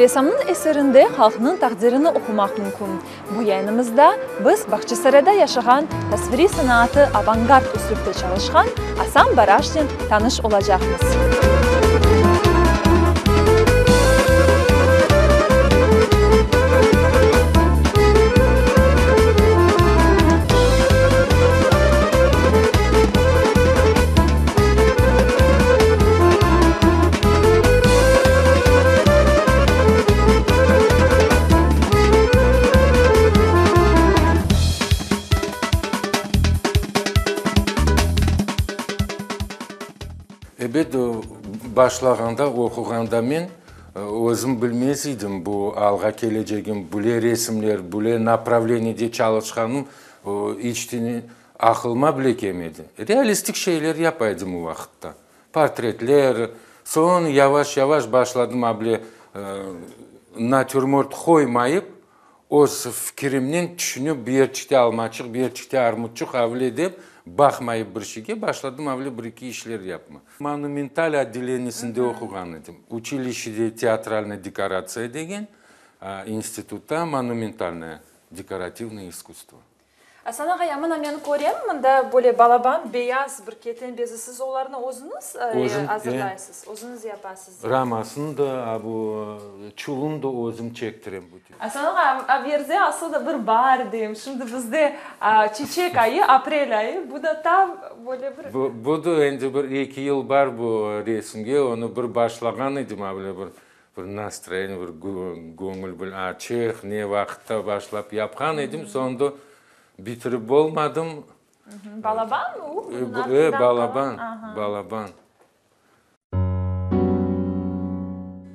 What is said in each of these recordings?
Ressamnıñ eserinde halqnıñ taqdirini oqumaq mümkün. Bu yayınımızda biz Bağçasarayda yaşağan, tasviriy sanaatı avangard üslüpte çalışqan Asan Baraşnen tanış olacaqmız. Ebet, başlağanda, oquğanda men özüm bilmez edim bu alğa kelecegim, böyle resimler, böyle napravleniyede çalışqanım iç te aqılıma bile kelmedi. Realistik şeyler yapa edim o vaqıtta. Portretler, soñ yavaş-yavaş başladım able natürmort qoymayıp, öz fikirimnen tüşünip, bir yerçikte almaçıq, bir yerçikte armutçıq avle dep, baqmayıp bir şeyge, başladım avle bir-eki işler yapma. Monumental otdelenisinde oquğan edim, uçilişede teatralnıy dekoratsiya degen, institutta monumentalnoye dekorativnoye iskusstvo. Asan ağa, mına men körem, mında böyle balaban beyaz bir keten bezi, siz olarnı özüñiz azırlaysız, özüñiz yapasız? Ramasını da, a bu çulını da özüm çektirem. Asan ağa, a bu yerde asıl da bir baar deyim, şimdi bizde çiçek ayı, aprel ayı, bu da tam böyle bir. Bu da endi bir eki yıl bar bu resimge, onı bir başlağan edim, a böyle bir Bir nastroyeniye, bir göñül bir açıq, ne vaqıtta başlap yapqan edim, soñunda bitirip olmadım. Balabanmı o? E, balaban, balaban.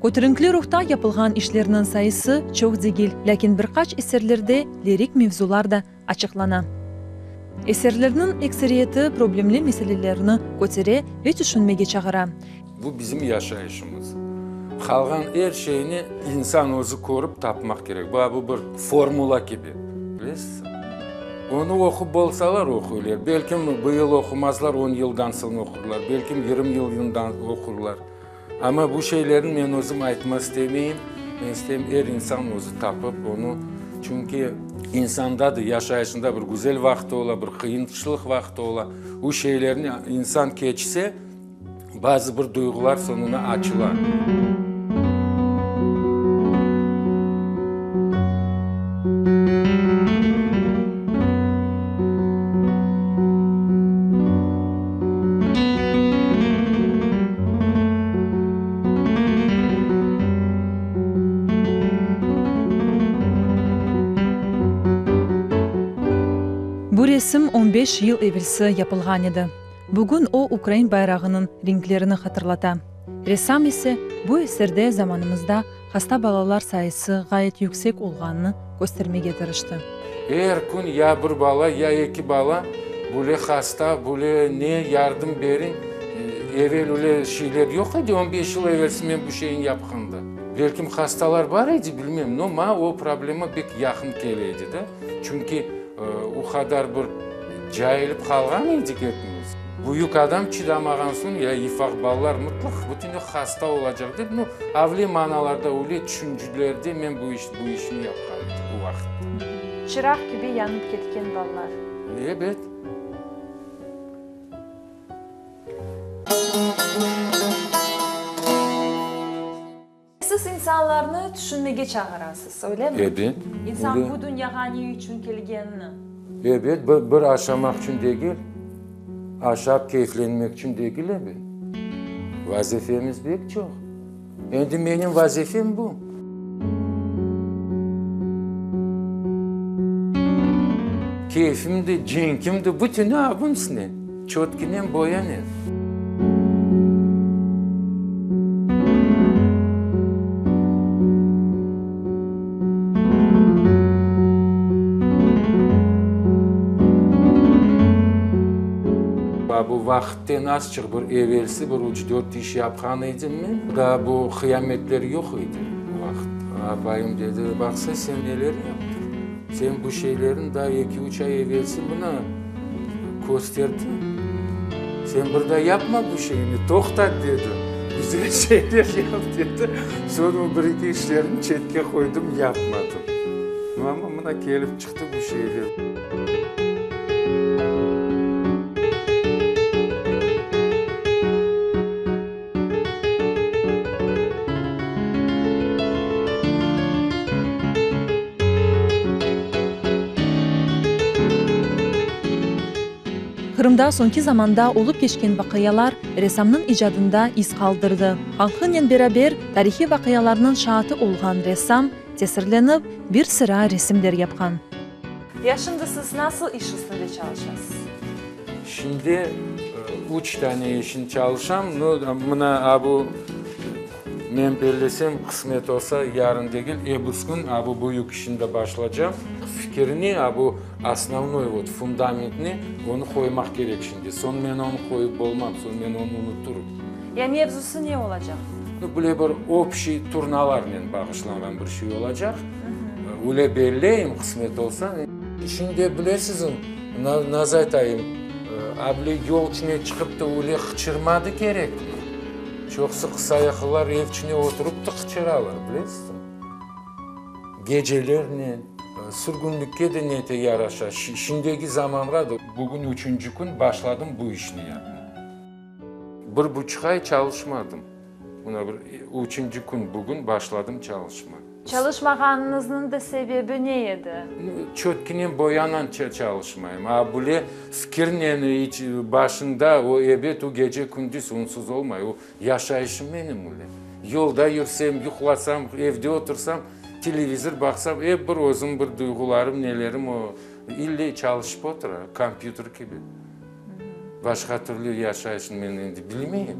Köterinkli ruhta yapılğan işlerniñ sayısı çoq degil, lâkin bir qaç eserlerde lirik mevzular da açıqlana. Eserlerniñ ekseriyeti problemli meselelerni kötere ve tüşünmege çağıra. Bu bizim yaşayışımız. Qalğan er şeyni insan özü körip tapmaq kerek. Bu bu bir formula kibi, bilesiz. Onı oqup olsalar, oquylar. Belkim, bu yıl oqumazlar, on yıldan soñ oqurlar. Belkim, 20 yıldan oqurlar. Amma bu şeylerni men özüm aytma istemeyim. Men isteyim, er insan özü tapıp onı, çünki insanda da yaşayışında bir güzel vaqtı ola, bir qıyınçılıq vaqtı ola. Bu şeylerni insan keçse, Bazı bir duyğular soñuna açıla. Bu resim on beş yıl evelsi yapılğan edi. Bugün o ukrain bayrağınıñ renklerini hatırlata. Ressam ise bu eserde zamanımızda hasta balalar sayısı ğayet yüksek olğanını köstermege tırıştı. Er kün ya bir bala, ya eki bala böyle hasta, böyle ne yardım beriñ. Evel öyle şeyler yoq edi, on beş yıl evelsi men bu şeyni yapqanda. Belkim hastalar bar edi, bilmem, no maña o problema pek yaqın kele edi da, çünki o qadar bir Cayılıp qalğan edik epimiz. Büyük adam çıdamağan soñ, ya ifaq balalar mıtlaq bütünley hasta olacaq dep, nu, avle manalarda, öyle tüşüncülerde men bu iş, bu işni yapqan edim o vaqıtta. Çıraq kibi yanıp ketken balalar. Ebet. Siz insanlarnı tüşünmege çağırasız, öylemi? Ebet. İnsan bu dünyağa ne içün kelgenini. Ebet, bir aşamaq içün degil, aşap keyflenmek içün degil, ebet. Vazifemiz pek çoq. Endi menim vazifem bu. Keyfim de, cenkim de, bütüni abımsınen, çötkinen, boyanen. Bu vaqıtten azçıq bir evelsi bir üç-dört iş yapqan edim men. Daa bu qıyametler yoq edi o vaqıt. Apayım dedi, Baqsa, sen neler yaptıñ? Sen bu şeylerni daa eki-üç ay evelsi mına kösterdiñ. Sen bir daa yapma bu şeyni, toqtat, dedi. Güzel şeyler yap dedi. Soñ o bir-eki işlerni çetke qoydım, yapmadım. Amma mına kelip çıqtı bu şeyler. Qırımda soñki zamanda olıp keçken vaqialar ressamnıñ icadında iz qaldırdı. Halqınen beraber tarihiy vaqialarnıñ şaatı olğan ressam tesirlenip, bir sıra resimler yapqan. Ya şimdi siz nasıl iş üstünde çalışasız? Şimdi üç tane işin çalışam. No, mına a bu, men bellesem, qısmet olsa, yarın degil, ebus kün a bu büyük işin de başlacam. Fikirini, a bu osnovnoy vot fundamentni, onı qoymaq kerek şimdi. Soñ men onı qoyıp bolmam, soñ men onı unuturım. Ya mevzusı ne olacaq? No, böyle bir obşiy turnalarnen bağışlanğan bir şey olacaq. Öyle belleyim, qısmet olsa. Şimdi bilesizmi, nazı aytayım, a bile yol içine çıqıp da öyle qıçırmadı kerekmi? Çoqusı qısayaqlılar ev içine oturıp da qıçıralar, bilesizmi? Gecelernen, sürgünlikke de nete yaraşa, şimdiki zamanğa da. Bugün üçünci kün başladım bu işni yapmağa. Bir buçuq ay çalışmadım. Mına bir üçünci kün bugün başladım çalışma. Çalışmağanıñıznıñ da sebebi ne edi? Çötkinen, boyanen çalışmayım. A bile fikirnen iç başında, o ebet, o gece-kündüz onsuz olmay. O yaşayışım menim öyle. Yolda yürsem, yuqlasam, evde otursam, televizor baqsam, ep bir özüm bir duyğularım, nelerim o ille çalışıp otura, kompyuter kibi. Başqa türlü yaşayışnı men endi bilmeyim.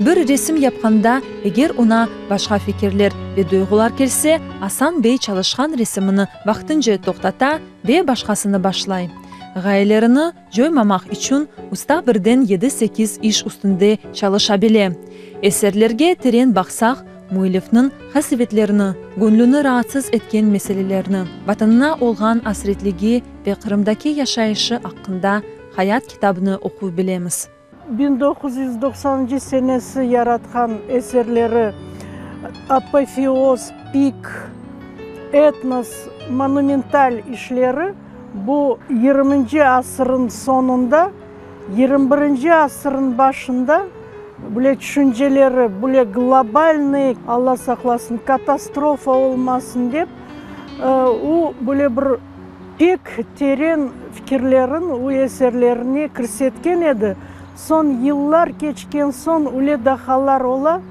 Bir resim yapqanda, eger oña başqa fikirler ve duyğular kelse, Asan bey çalışqan resimini vaqtınca toqtata ve başqasını başlay. Ğayelerini coymamaq içün usta birden yedi-sekiz iş üstünde çalışabile. Eserlerge teren baqsaq, müellifniñ qasevetlerini, göñlüni raatsız etken meselelerni, Vatanına olğan asretligi ve Qırımdaki yaşayışı aqqında Hayat kitabını oquy bilemiz. 1990-ncı senesi yaratqan eserleri Apofeoz, Pik, Etnos monumental işleri bu yirminci asırıñ soñunda, yirmi birinci asırıñ başında bile tüşünceleri, bile globalnıy, Alla saqlasın, katastrofa olmasın dep, o bile bir Pek teren fikirlerin u eserlerine kirsetken edi. Soñ yıllar keçken soñ ule dahalar ola,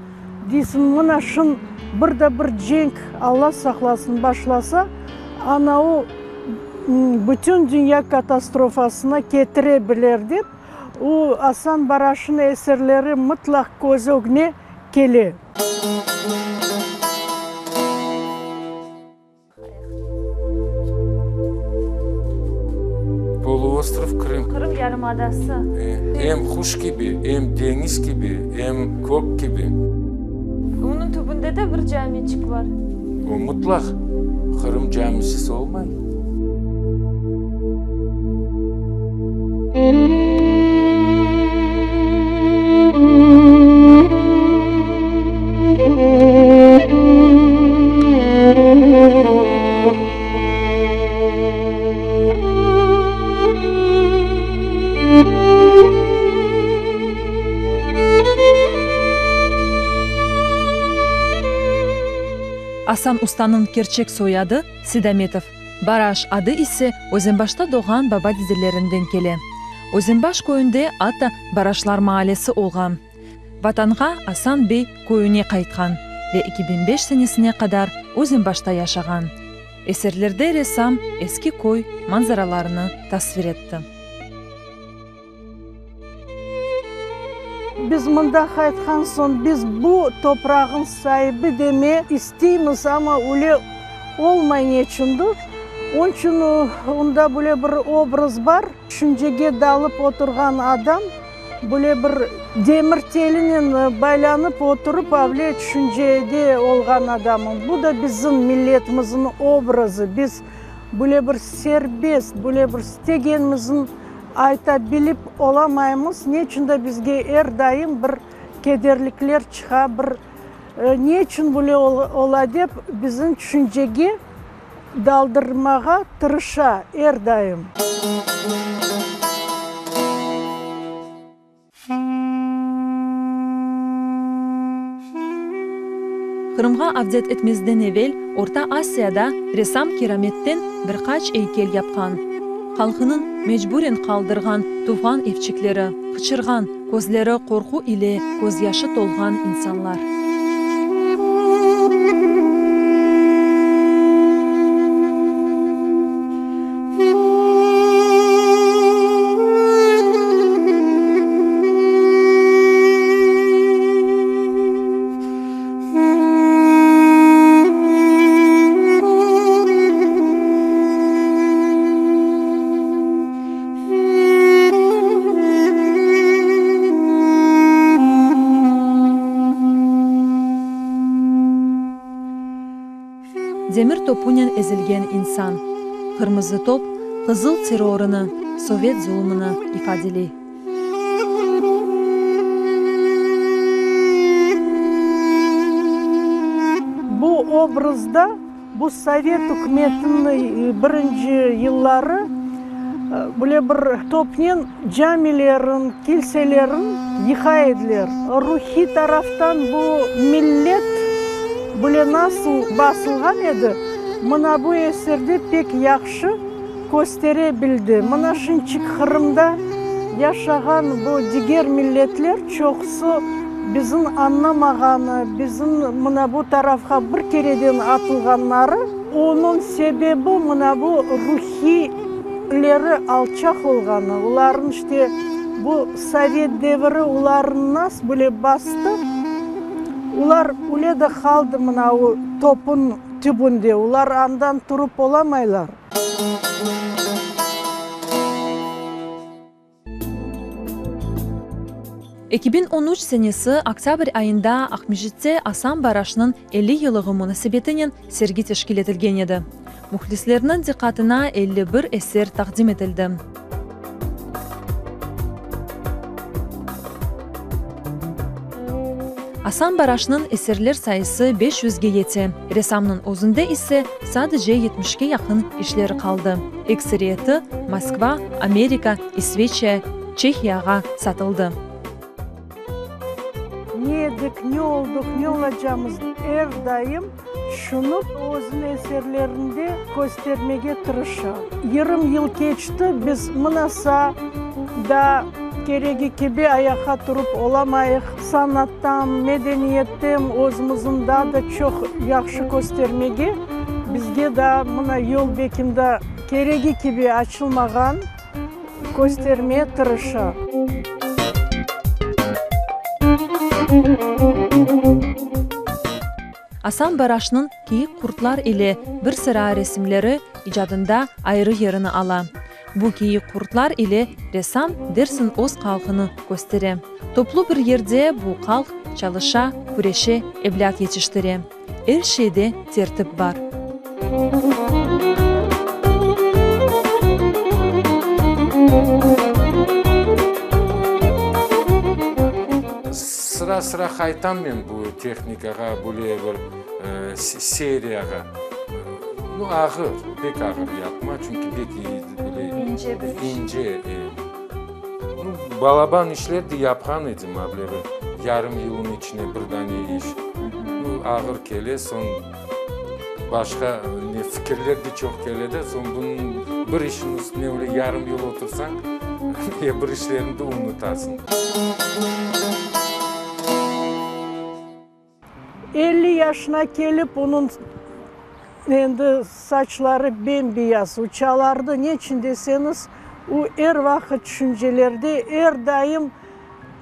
deysiñ, mına şun bir de bir cenk, Alla saqlasın, başlasa, ana o bütün dünya katastrofasına ketire biler dep, u Asan Baraşnıñ eserleri mıtlaq köz ögüne kele. Poluostrov Krım. Qırım yarımadası. Em quş kibi, em deñiz kibi, em kök kibi. Onıñ tübünde de bir camiçik bar. O mutlaq. Qırım camisiz olmay. Asan ustanıñ kerçek soyadı, Sedametov. Baraş adı ise Özenbaşta doğğan baba-dedelerinden kele. Özenbaş köyünde atta Baraşlar maalesi olğan. Vatanğa Asan bey köyüne qaytqan ve 2005 senesine qadar Özenbaşta yaşağan. Eserlerde ressam eski köy manzaralarını tasvir etti. Biz mında qaytqan soñ, biz bu toprağın saibi deme isteymiz, amma öyle olmay neçündir. Onıñ içün onda böyle bir obraz bar, tüşüncege dalıp oturğan adam. Böyle bir demir telinen baylanıp oturıp avle tüşüncede olğan adamım. Bu da bizim milletimizin obrazı. Biz böyle bir serbest, böyle bir istegenimizin ayta bilip olamaymız. Ne içün de bizge er daim bir kederlikler çıqa, bir ne içün böyle ola dep bizim tüşüncege daldırmağa tırışa er daim. Qırımğa avdet etmezden evel Orta Asiyada ressam kirametten bir qaç eykel yapqan. Halqınıñ mecburen qaldırğan tuvğan evçikleri, qıçırğan, közleri qorqu ile közyaşı tolğan insanlar. Demir topunen ezilgen insan. Qırmızı top qızıl terrorını, sovet zulumını ifadeley. Bu obrazda bu sovet ükümetiniñ birinci yılları böyle bir topnen camilerin, kilselerin yıqa ediler. Ruhiy taraftan bu millet böyle nasıl basılğan edi, mına bu eserde pek yahşı köstere bildi. Mına şınçik Qırımda yaşağan bu diger milletler çoqusı bizim añlamağanı, bizim mına bu tarafqa bir kereden atılğanları, onıñ sebebi mına bu ruhiyleri alçaq olğanı, olarnıñ işte bu sovet deviri olarnı nas bile bastı, olar öyle de qaldı mına o topun tübünde, olar andan turıp olamaylar. 2013 senesi oktâbr ayında Aqmescitte Asan Baraşnıñ 50 yıllığı munasebetinen sergi teşkil etilgen edi. Mühlislerniñ diqqatına 51 eser taqdim etildi. Asan Baraşnıñ eserler sayısı beş yüzge yete, ressamnıñ özünde ise sadece yetmişke yaqın işleri qaldı. Ekseriyeti Moskva, Amerika, İsveçiya, Çehiyağa satıldı. Ne edik, ne olduq, ne olacamız er daim tüşünip, özüniñ eserlerinde köstermege tırışa. Yirmi yıl keçti, biz mınasa da keregi kibi ayaqqa turıp olamayıq. Sanattan, medeniyetten özümüzni daa da çoq yahşı köstermege bizge daa mına yol bekim da keregi kibi açılmağan, köstermeye tırışa. Asan Baraşnıñ kiyik qurtlar ile bir sıra resimleri icadında ayrı yerini ala. Bu kiyik qurtlar ile ressam dersiñ öz halqını köstere. Toplu bir yerde bu halq çalışa, küreşe, evlât yetiştire. Er şeyde tertip bar. Sıra-sıra qaytam men bu tehnikağa, böyle bir seriyağa. Nu, ağır, pek ağır yapma, çünki pek böyle İnce bir iş. İnce, e. Nu, balaban işler de yapqan edim, a böyle bir yarım yılnıñ içine bir dane iş. Nu, ağır kele, soñ başqa ne fikirler de çoq kele de, soñ bunıñ bir işniñ üstüne öyle yarım yıl otursañ, bir işlerni de unutasıñ. 50 yaşına kelip, onıñ endi saçları bem-beyaz, o çalardı. Neçün deseñiz, o er vaqıt tüşüncelerde, er daim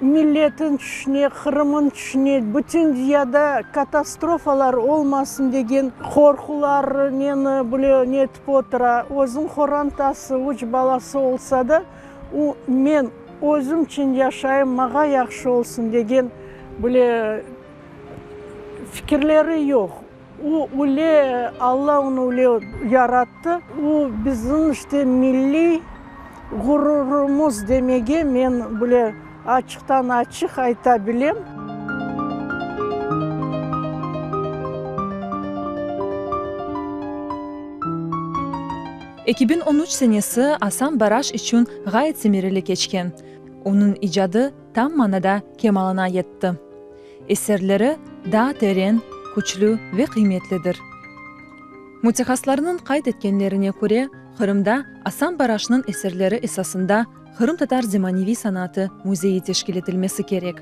milletin tüşüne, Qırımın tüşüne, bütün dünyada katastrofalar olmasın degen qorqularnen böyle netip otura. Özüniñ qorantası, üç balası olsa da, o, men. Özüm içün yaşayım, mağa yahşı olsun degen bile fikirleri yoq. O öyle, Alla onı öyle yarattı. O bizim işte milliy ğururımız demege men bile açıqtan-açıq ayta bilem. 2013 senesi Asan Baraş içün ğayet semereli keçken. Onıñ icadı tam manada kemalına yetti. Eserleri daa teren, küçlü ve qıymetlidir. Mütehassıslarnıñ qayd etkenlerine köre, Qırımda Asan Baraşnıñ eserleri esasında qırımtatar zemaneviy sanatı müzeyi teşkil etilmesi kerek.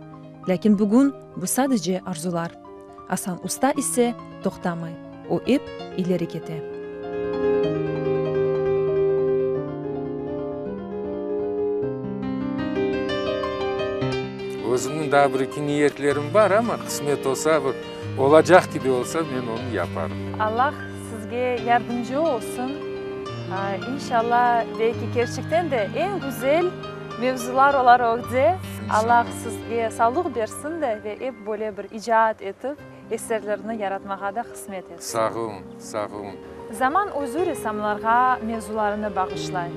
Lâkin bugün bu sadece arzular. Asan usta ise toqtamay, o ep ileri kete. Özümniñ daa bir-eki niyetlerim bar, amma qısmet olsa, bir olacaq kibi olsa, men onı yaparım. Allah sizge yardımcı olsun. İnşallah, belki kerçekten de eñ güzel mevzular olar ögde. Allah sizge sağlıq bersin de ve ep böyle bir icaat etip, eserlerni yaratmağa da qısmet etsin. Sağ oluñ, sağ oluñ. Zaman özü ressamlarğa mevzularını bağışlay.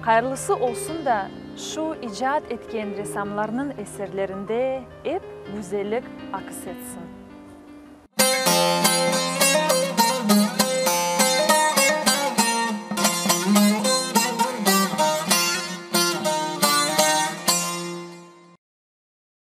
Hayırlısı olsun da, şu icat etken ressamlarnıñ eserlerinde ep güzellik akis etsin.